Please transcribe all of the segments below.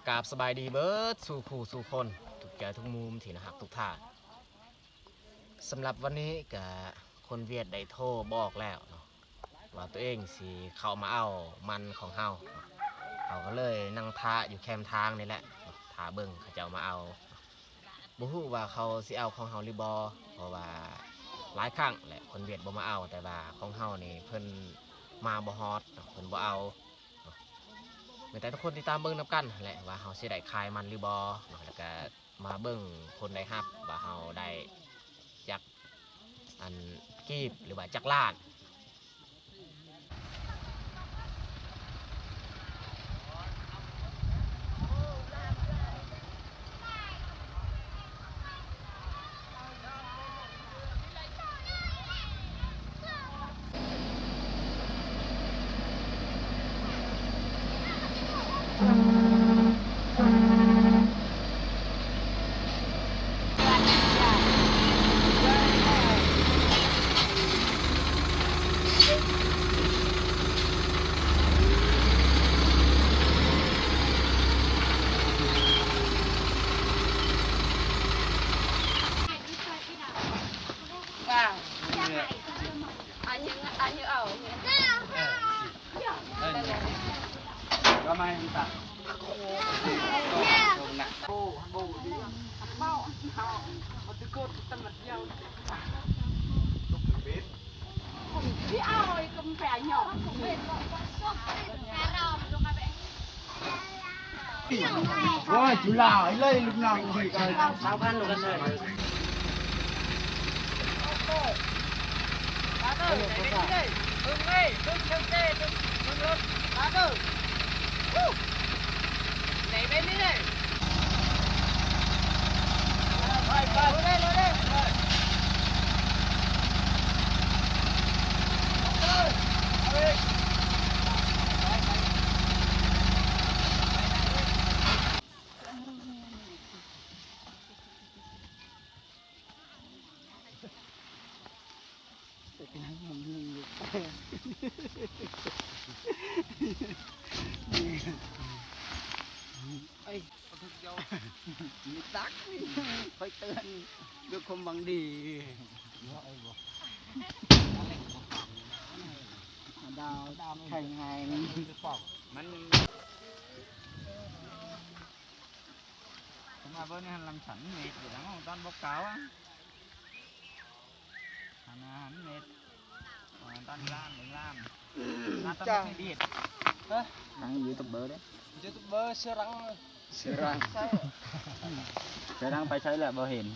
ກາບສະບາຍດີເບີດສູ່ຄູ່ສູ່ຄົນ ທຸກໃຈທຸກມຸມທີ່ໜ້າຮັກທຸກທ່ານ. ສຳລັບວັນນີ້ກະຄົນຫວຽດໄດ້ໂທບອກແລ້ວເນາະ ວ່າຕົວເອງຊິເຂົ້າມາເອົາມັນຂອງເຮົາ. ເຮົາກໍເລີຍນັ່ງຖ້າຢູ່ແຄມທາງນີ້ແຫຼະ ຖ້າເບິ່ງເຂົາເຈົ້າມາເອົາ. ບໍ່ຮູ້ວ່າເຂົາຊິເອົາຂອງເຮົາຫຼືບໍ່ ເພາະວ່າຫຼາຍຄັ້ງແຫຼະຄົນຫວຽດບໍ່ມາເອົາ ແຕ່ວ່າຂອງເຮົານີ້ເພິ່ນມາບໍ່ຮອດເນາະ ເພິ່ນບໍ່ເອົາເນາະ. ແມ່ນແຕ່ທຸກຄົນຕິດຕາມເບິ່ງນຳກັນແຫຼະວ່າເຮົາຊິໄດ້ຂາຍມັນຫຼືບໍ່ເນາະ ແລ້ວກະມາເບິ່ງຜົນໄດ້ຮັບວ່າເຮົາໄດ້ຈັກອັນກີບ ຫຼືວ່າຈັກລ້ານ. ໂອ້ຍ ຈຸລາເລີຍ ລູກນ້ອງ ສາມພັນ ລູກເອີຍ. ມີຕັກ ຂ້ອຍເຕືອນດ້ວຍຄວາມຫວັງດີ ດາວ ດາວແຂງແຮງ ມັນ ມາເບິ່ງຫັ້ນ ລັງສັນເມັດຢູ່ຫຼັງຫ້ອງຕອນບໍ່ເກົ່າອະ ຫັ້ນນະ ເມັດ ຕອນລາມ ເບິ່ງລາມ ລາມຕອນບໍ່ເຄີຍເຮັດ ຮະ ນັ່ງຢູທູບເບີເດ້ ຢູທູບເບີເສືອດັງ ເສືອດັງ ເສືອດັງໄປໃສລະບໍ່ເຫັນ.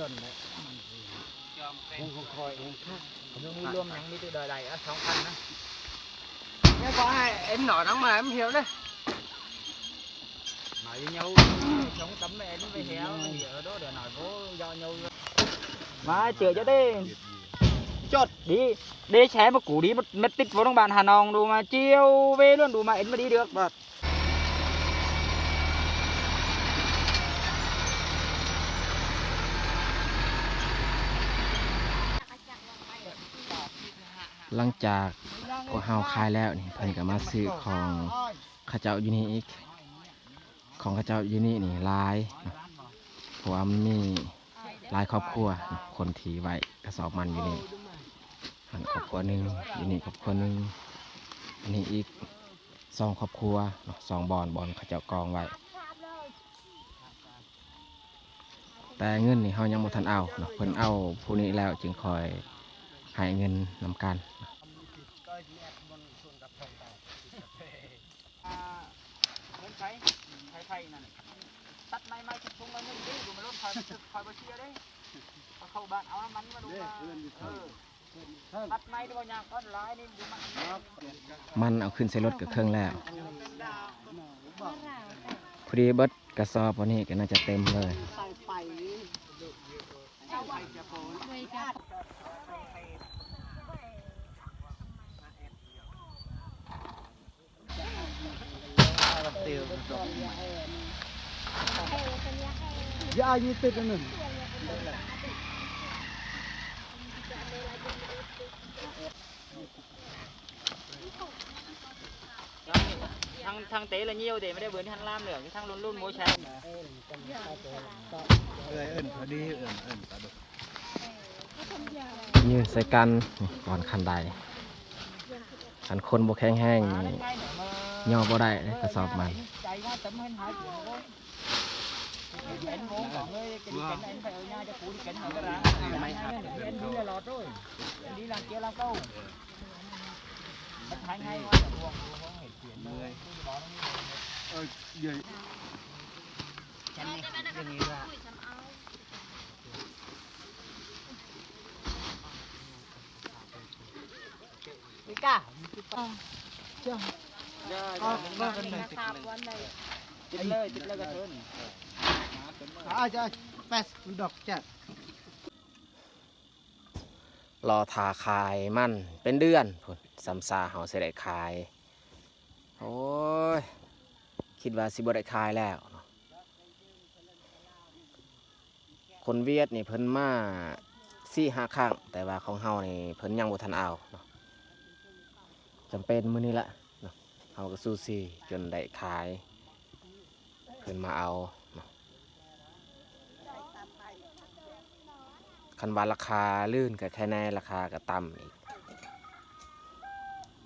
ດົນແລ້ວ ຂອງຂ້ອຍເອງ ຍັງມີລວມຫຍັງ ມີແຕ່ດອຍໄດ້ ເອົາສອງພັນນະ ຍັງບໍ່ໃຫ້ເອັນໜໍ່ທັງມາ ມັນຫ່ຽວເດ້ ມາເຍົາ ສອງຕຳແໜ່ງໄປແຖວ ມັນເຢີດໂດດໜ້ອຍ ໂອ້ ເຍົາເຍົາ ມາເຈີເຈົ້າເດ້ ຈົດດີ ເດແຊມາກູດີ ມາຕິດໂວນໂຮງບານຫານ້ອງດູ ມາຈຽວເວລວນດູ ມາເອັນມາດີເດືອກບາດ. ຫຼັງຈາກພວກເຮົາຂາຍແລ້ວນີ້ ເພິ່ນກໍມາຊື້ຂອງເຂົາເຈົ້າຢູ່ນີ້ອີກ ຂອງເຂົາເຈົ້າຢູ່ນີ້ນີ້ຫຼາຍເນາະ ເພາະວ່າມັນມີຫຼາຍຄອບຄົວເນາະ ຄົນທີ່ໄວ້ກະສອບມັນຢູ່ນີ້ ຫັ້ນຄອບຄົວໜຶ່ງ ຢູ່ນີ້ຄອບຄົວໜຶ່ງ ອັນນີ້ອີກ ສອງຄອບຄົວເນາະ ສອງບ່ອນ ບ່ອນເຂົາເຈົ້າກອງໄວ້ ແຕ່ເງິນນີ້ເຮົາຍັງບໍ່ທັນເອົາເນາະ ເພິ່ນເອົາຜູ້ນີ້ແລ້ວຈຶ່ງຄ່ອຍໃຫ້ເງິນນຳກັນ. ອ່າ ເງິນໃຊ້ ໃຊ້ໄຟນັ້ນ ຕັດໄມ້ມາຊຸງໆ ໜ້ອຍໜຶ່ງເດ້ ບໍ່ມາລົດຂ້ອຍ ຂ້ອຍບໍ່ເຊື່ອເດ້ ເອົາເຂົ້າບ້ານ ເອົານ້ຳມັນມາລົງມາ ເອີ ຕັດໄມ້ບໍ່ຍາກ ຕັດຫຼາຍນີ້ບໍ່ມັກ ມັນເອົາຂຶ້ນໃສ່ລົດກໍເຄິ່ງແລ້ວ ພໍດີເບິດກະສອບ ອັນນີ້ກໍໜ້າຈະເຕັມເລີຍ. ຢາຢູ່ຕິດອັນນັ້ນ. ທາງເຕລະຍ່ຽວເດ ບໍ່ໄດ້ເບິ່ງທາງລາມເດີ ທາງລຸ້ນໆບໍ່ໃຊ່ ເອີ ເອີ້ນພໍດີ ເອີ້ນ ເອີ້ນປາດຸກ ຍື່ນໃສ່ກັນກ່ອນຂັ້ນໄດ. ຄັນຄົນບໍ່ແຂງແຮງນີ້ຍໍບໍ່ໄດ້ເດ້ ກະສອບມັນ. ລໍຖ້າຂາຍມັນເປັນເດືອນພຸ້ນ ສ່ຳຊາເຮົາຊິໄດ້ຂາຍ. ໂອ້ຍ ຄິດວ່າຊິບໍ່ໄດ້ຂາຍແລ້ວເນາະ. ຄົນຫວຽດນີ້ເພິ່ນມາສີ່ຫ້າຄັ້ງ ແຕ່ວ່າຂອງເຮົານີ້ເພິ່ນຍັງບໍ່ທັນເອົາເນາະ. ຈຳເປັນມື້ນີ້ລະເນາະ ເຮົາກະສູ້ຊີຈົນໄດ້ຂາຍ ເພິ່ນມາເອົາເນາະ. ຄັນວ່າລາຄາລື່ນກະແຄ່ແນ່ ລາຄາກະຕ່ຳອີກ.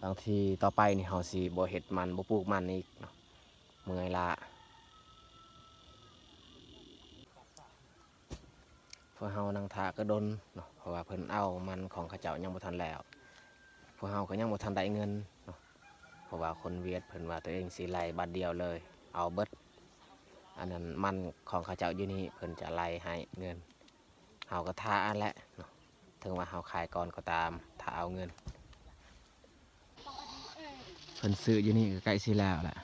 ບາງທີຕໍ່ໄປນີ້ເຮົາຊິບໍ່ເຮັດມັນ ບໍ່ປູກມັນອີກເນາະ ເມື່ອຍລ້າ. ພວກເຮົານັ່ງຖ້າກະດົນເນາະ ເພາະວ່າເພິ່ນເອົາມັນຂອງເຂົາເຈົ້າຍັງບໍ່ທັນແລ້ວ. ພວກເຮົາກະຍັງບໍ່ທັນໄດ້ເງິນເນາະ ເພາະວ່າຄົນຫວຽດເພິ່ນວ່າໂຕເອງຊິໄລ່ບາດດຽວເລີຍ ເອົາເບິດ. ອັນນັ້ນມັນຂອງເຂົາເຈົ້າຢູ່ນີ້ ເພິ່ນຈະໄລ່ໃຫ້ເງິນ. ເຮົາກະຖ້າຫັ້ນແຫຼະເນາະ ເຖິງວ່າເຮົາຂາຍກ່ອນກໍຕາມ ຖ້າເອົາເງິນ. ເພິ່ນຊື້ຢູ່ນີ້ກະໃກ້ຊິແລ້ວແຫຼະ.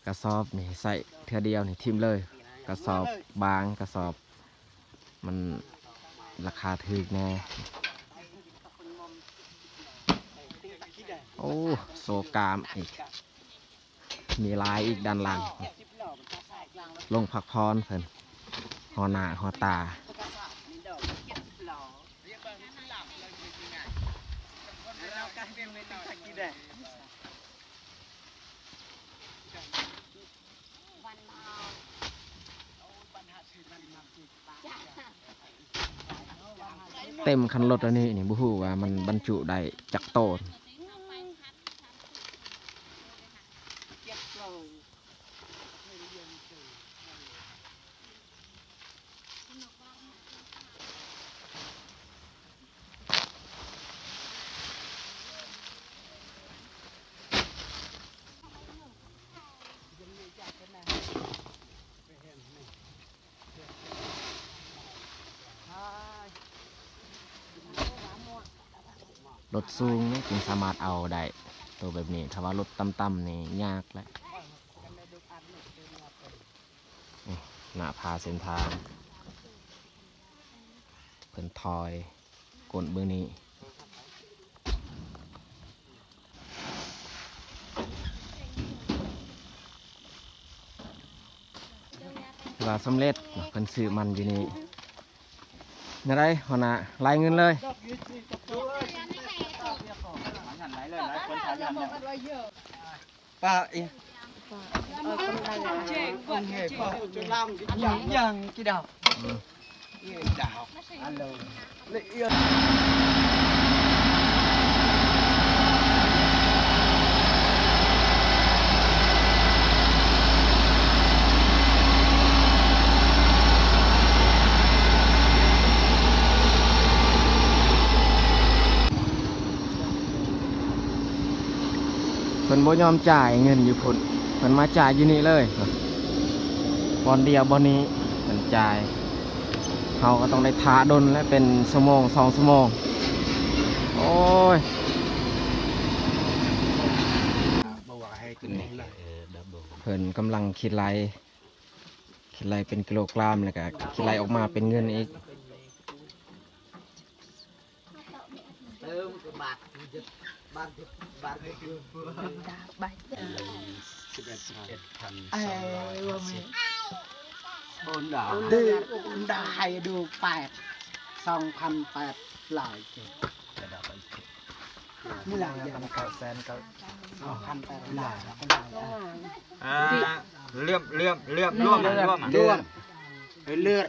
ກະສອບນີ້ໃຊ້ເທື່ອດຽວນີ້ຖິ້ມເລີຍ. ກະສອບບາງ ກະສອບມັນລາຄາຖືກແນ່. ໂອ້ ໂຊກ້າມອີກ. ມີລາຍອີກດ້ານຫຼັງ. ລົງພັກຜ່ອນເພິ່ນ ຫໍ້ໜ້າຫໍ້ຕາ. ເຕັມຄັນລົດອັນນີ້ນີ້ ບໍ່ຮູ້ວ່າມັນບັນຈຸໄດ້ຈັກໂຕນ. ລົດສູງນີ້ຈຶ່ງສາມາດເອົາໄດ້ ໂຕແບບນີ້ ຖ້າວ່າລົດຕ່ຳໆນີ້ຍາກແຫຼະ. ນີ້ ໜ້າຜາເສັ້ນທາງ ເພິ່ນຖອຍກົ້ນເບິ່ງນີ້. ຖືວ່າສຳເລັດເນາະ ເພິ່ນຊື້ມັນຢູ່ນີ້. ແນວໃດຫົວໜ້າ? ລາຍເງິນເລີຍ. ປາອີ ເພິ່ນບໍ່ຍອມຈ່າຍເງິນຢູ່ພຸ້ນ ເພິ່ນມາຈ່າຍຢູ່ນີ້ເລີຍ. ບ່ອນດຽວບ່ອນນີ້ເພິ່ນຈ່າຍ. ເຮົາກະຕ້ອງໄດ້ຖ້າດົນແຫຼະ ເປັນຊົ່ວໂມງສອງຊົ່ວໂມງ. ໂອ້ຍ ເພິ່ນກຳລັງຄິດໄລ່ ຄິດໄລ່ເປັນກິໂລກຣາມ ແລ້ວກະຄິດໄລ່ອອກມາເປັນເງິນອີກ. ສອງພັນແປດ ລາວ. ມີຫຼາຍຢ່າງ ເກົ້າແສນເກົ້າພັນແປດຮ້ອຍ ອ່າ ເລື່ອມ ເລື່ອມ ເລື່ອມ ລວມ ລວມ ລວມ ເລືອດ ເລືອດ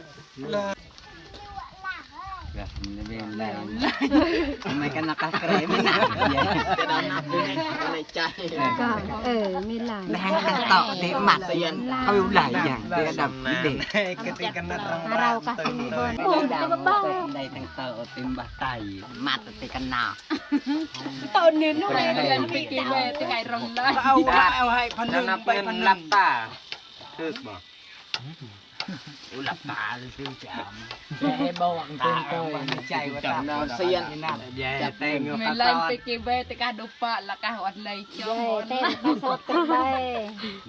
ແມ່ນແລ້ວ ທຳໄມກັນນະກະເກຣມນະ ຈະໄດ້ນັບຢູ່ໃນໃຈ ກໍ ເອີ ມີຫຼາຍ ແລ້ວແຮ່ງກັນເຕາະເຕະໝັດ ເອົາຫຼາຍຢ່າງ ເຕະດັບເດ ກະຕິກັນນັດ ເຮົາກໍເຫັນບໍ່ ໄດ້ທັງເຕາະເຕັມບາດໄຕ ໝັດເຕະກັນນະ ໂຕໜຶ່ງ ໄດ້ ໄດ້ ໄດ້ ເອົາ ເອົາໃຫ້ພັນໜຶ່ງ ໄປພັນໜຶ່ງ ຫຼັບຕາ ຖືກບໍ່? ໂອ້ ຫຼັບຕາຊື່ໆ ຈາມ ແຕ່ບໍ່ຫວັງເຖິງເຕີຍ ໃຈວ່າຕາມ ເນາະ ສຽນ ແຍ່ແຕ່ງ ແມ່ນໄລ່ໄປເກັບໄວ້ແຕ່ກາດູປະ ລະກະຮອດໄລ່ຈອມ ແຕ່ກາສອດໄປ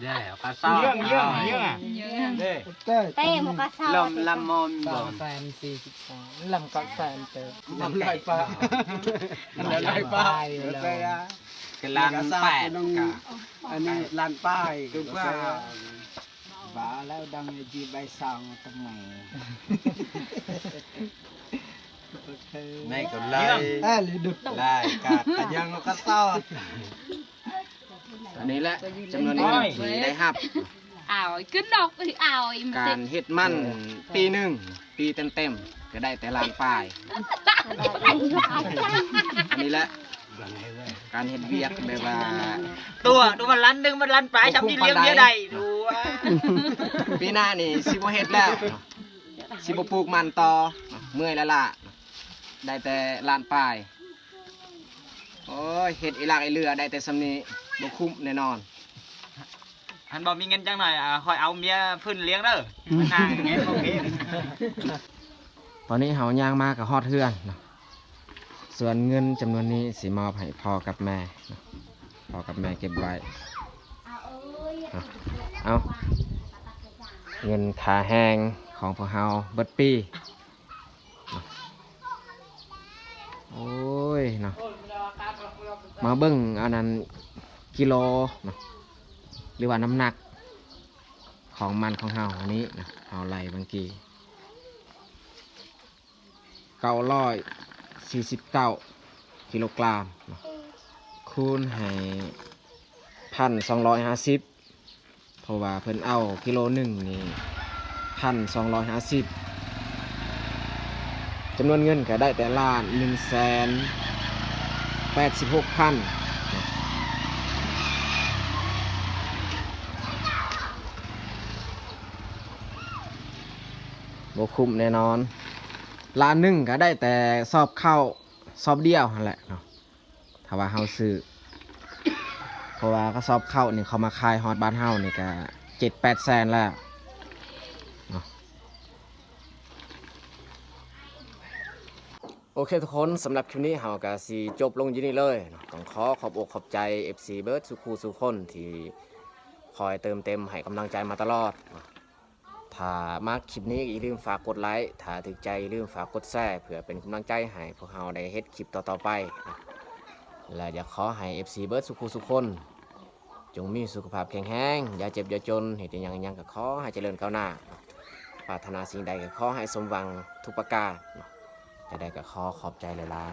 ແຍ່ກາສອດ ເຍື່ອງ ເຍື່ອງ ເຍື່ອງ ເດ້ ແຕ່ໝູກາສອດ ລຳ ລຳມອນ ສອງແສນສີ່ສິບສາມ ລຳກາແສນເຕີ ລຳໄລ່ປະ ລຳໄລ່ປະ ກະລຳແປດ ກະ ອັນນີ້ລຳປາຍ ຄືວ່າ ວ່າແລ້ວດັງຈີບໃບຊາວຕະໄໝ ໃນກໍໄລ່ ເອີ ດຸດ ໄລ່ກາດກະຍັງນກກະຊອດ ອັນນີ້ແຫຼະ ຈຳນວນເງິນທີ່ໄດ້ຮັບ ອ້າວ ຂຶ້ນນອກ ອ້າວ ການເຮັດມັນປີໜຶ່ງ ປີເຕັມໆ ກະໄດ້ແຕ່ລ້ານປາຍ ອັນນີ້ແຫຼະ ການເຮັດວຽກແບບວ່າ ຕົວະ ຕົວະ ມັນລ້ານໜຶ່ງ ມັນລ້ານປາຍ ຊຳນີ້ລ້ຽງເມຍໄດ້ ຕົວະ ປີໜ້ານີ້ຊິບໍ່ເຮັດແລ້ວ ຊິບໍ່ປູກມັນຕໍ່ ເມື່ອຍແລ້ວລະ ໄດ້ແຕ່ລ້ານປາຍ ໂອ້ຍ ເຮັດອີ່ຫຼາກອີ່ເຫຼືອ ໄດ້ແຕ່ຊຳນີ້ ບໍ່ຄຸ້ມແນ່ນອນ. ຄັນບໍ່ມີເງິນຈັກໜ້ອຍ ຂ້ອຍເອົາເມຍເພິ່ນລ້ຽງເດີ ມານັ່ງແງະເບິ່ງເພງ. ຕອນນີ້ເຮົາຍ່າງມາກໍຮອດເຮືອນເນາະ ສ່ວນເງິນຈຳນວນນີ້ຊິມອບໃຫ້ພໍ່ກັບແມ່ເນາະ ພໍ່ກັບແມ່ເກັບໄວ້ເນາະ ເອົາ ເງິນຄ່າແຮງຂອງພວກເຮົາເບິດປີ ໂອ້ຍເນາະ ມາເບິ່ງອັນນັ້ນ ກິໂລເນາະ ຫຼືວ່ານ້ຳໜັກຂອງມັນຂອງເຮົາ ອັນນີ້ເນາະ ເຮົາໄລ່ເມື່ອກີ້ ເກົ້າຮ້ອຍສີ່ສິບເກົ້າກິໂລກຣາມເນາະ ຄູນໃຫ້ພັນສອງຮ້ອຍຫ້າສິບ ເພາະວ່າເພິ່ນເອົາກິໂລໜຶ່ງນີ້ ພັນສອງຮ້ອຍຫ້າສິບ ຈຳນວນເງິນກໍໄດ້ແຕ່ລ້ານໜຶ່ງແສນແປດສິບຫົກພັນ ບໍ່ຄຸ້ມແນ່ນອນ ລ້ານໜຶ່ງກໍໄດ້ແຕ່ຊອບເຂົ້າຊອບດຽວຫັ້ນແຫຼະເນາະ. ຖ້າວ່າເຮົາຊື້ ເພາະວ່າກະສອບເຂົ້ານີ້ ເຂົາມາຂາຍຮອດບ້ານເຮົານີ້ກະເຈັດແປດແສນແລ້ວເນາະ. ໂອເຄທຸກຄົນ ສຳລັບຄລິບນີ້ເຮົາກະຊິຈົບລົງຢູ່ນີ້ເລີຍເນາະ. ຕ້ອງຂໍຂອບອົກຂອບໃຈເອັຟຊີເບິດສູ່ຄູ່ສູ່ຄົນທີ່ຄອຍເຕີມເຕັມໃຫ້ກຳລັງໃຈມາຕະຫຼອດເນາະ. ຖ້າມັກຄລິບນີ້ກໍຢ່າລືມຝາກກົດໄລ, ຖ້າຖືກໃຈຢ່າລືມຝາກກົດແຊ ເພື່ອເປັນກຳລັງໃຈໃຫ້ພວກເຮົາໄດ້ເຮັດຄລິບຕໍ່ໆໄປ. ແລະ ຢາກຂໍໃຫ້ເອັຟຊີເບິດສູ່ຄູ່ສູ່ຄົນ ຈົ່ງມີສຸຂະພາບແຂງແຮງ, ຢ່າເຈັບຢ່າຈົນ, ເຮັດຫຍັງຫຍັງກໍຂໍໃຫ້ຈະເລີນກ້າວໜ້າ, ປາດຖະໜາສິ່ງໃດກໍຂໍໃຫ້ສົມຫວັງທຸກປະການ. ຈັ່ງໃດກໍຂໍຂອບໃຈຫຼາຍ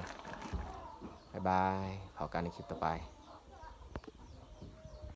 ໆ. ບາຍບາຍ, ພໍ້ກັນໃນຄລິບຕໍ່ໄປ.